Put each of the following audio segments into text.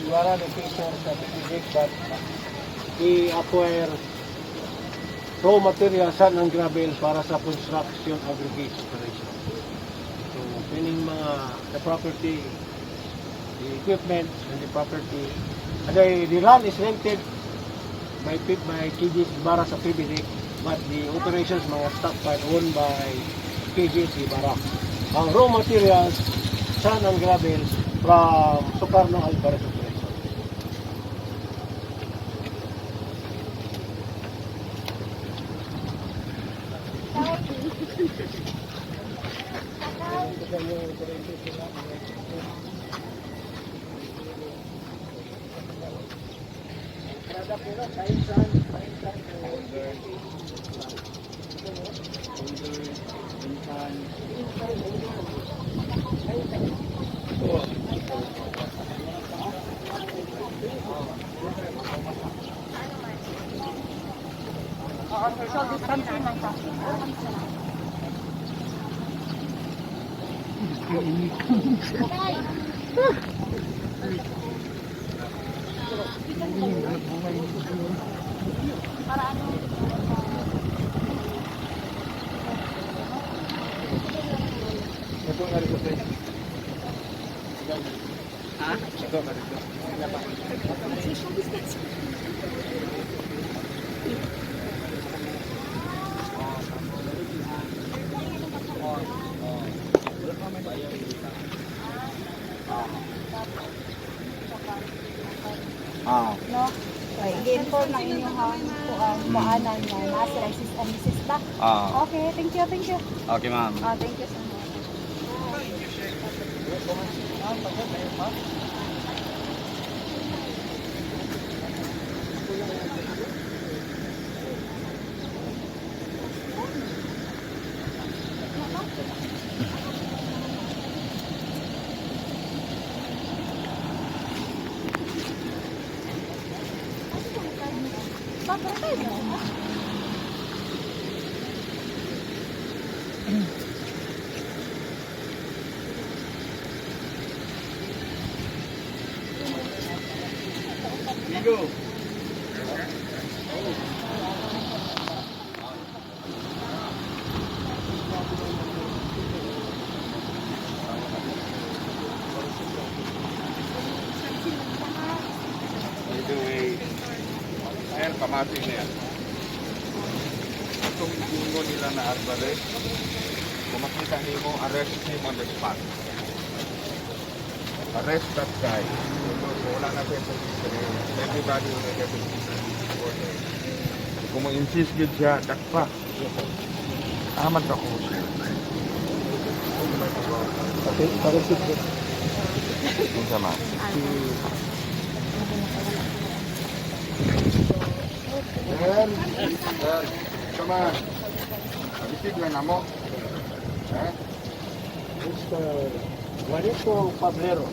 Ibarra locator sa PPG that i-acquire raw material, sand and gravel para sa construction aggregate operation. So, meaning the property, the equipment and the property. And the land is rented by KGS Ibarra sa PBD, but the operations mga stockpile owned by KGS Ibarra. Ang raw materials, sand and gravel from Sukarno Alvarez operation. Social distancing lang sa. Para ano? Ito nga rin sa Ha? ito nga rin Social distancing. No? Okay, i-inform ng inyong paanan na nasa license and Mrs. ba? Okay, thank you. Okay, ma'am. Thank you so much. Go. Ayan, kamating na yan. Itong bungo nila na Alvarez, kung makita niyo mo, arrest him on the spot. Arrest that guy. So, wala na siya sa history. Everybody will get to order. Kung mo-insist yun siya, dakpa. Amat ako siya. Okay, para sa Kung sama. Then, come on. Isip lang na mo. Eh? Mr. Juanito Pablero.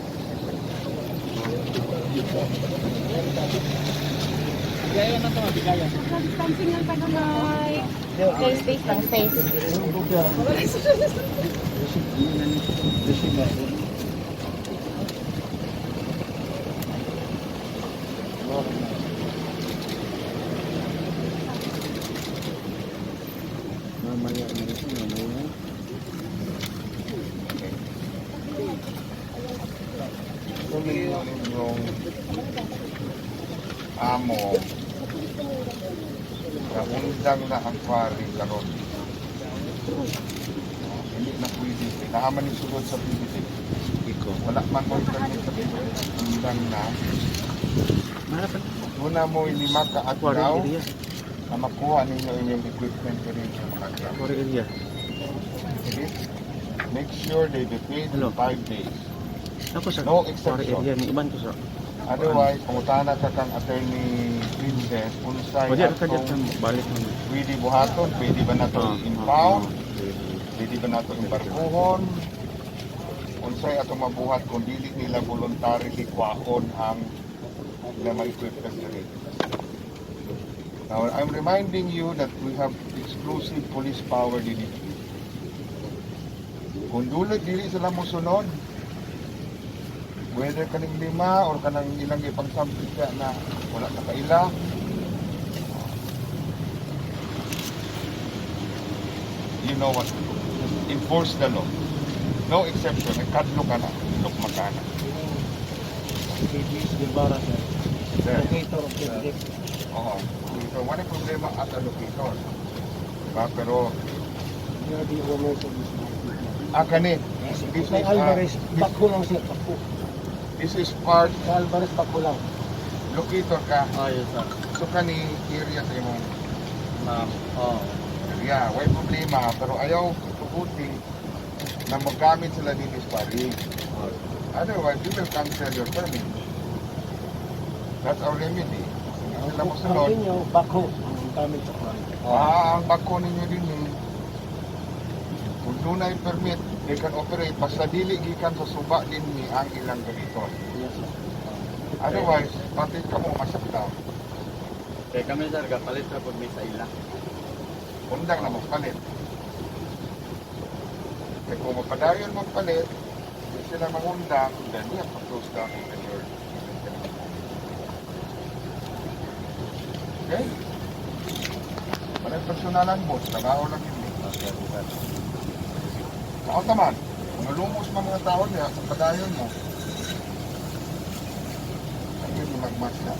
Bigayan na ito, bigayan. Social distancing lang tayo na. Space lang, space. Mamaya na ito, mamaya. Yung amo na undang na ang pari karon. Hindi na pwede. Naaman yung sulod sa PBT. Wala man mo internet sa PBT. Undang na. Una mo ilima ka at now na makuha ninyo inyong equipment ko rin sa mga kaya. Make sure they be paid in 5 days. No exception. Otherwise, pangutana ka kang attorney Princess, unsay atong pwede buhaton, pwede ba na ito impound, pwede ba na ito imbarkuhon, unsay atong mabuhat kung dili nila voluntarily kwaon ang ilang mga equipment rin. Now, I'm reminding you that we have exclusive police power dito. Kung dili sila musunod, we whether kaning lima or kanang ilang ipang-sample ka na wala ka kaila, you know what to do. Enforce the law. No exception. Nagkadlo ka na. Lukma ka na. KBS Guevara, sir. Sir. Locator of project. Oo. So, wala problema at allocator. Diba? Pero, You are the owners of this market. kani. This Kay is, Alvarez, bakho lang siya, bakho. this is part, Kay Alvarez, bakho lang. locator ka. Yes, sir. So, kani, area sa imong Ma'am. area. Wala problema. Pero ayaw tubuti na magamit sila din is pari. Otherwise, you will cancel your permit. That's our remedy. Hindi sila Ang masunod. inyo, bakho. Ang gamit sa project. Ang bako ninyo din kung doon ay permit, they can operate, basta dili gikan sa suba din ni ang ilang ganito. Yes, sir. Otherwise, pati ka mo masakta, Kaya kami, sir, kapalit sa pag may sa ila. undang na magpalit. Kaya kung mapadayon magpalit, hindi sila mangundang, then we have to close down the your okay? Palit personalan mo, trabaho lang yun. Ako naman, kung nalumos man mga tao niya, sa padayon mo, ayun yung magmas na.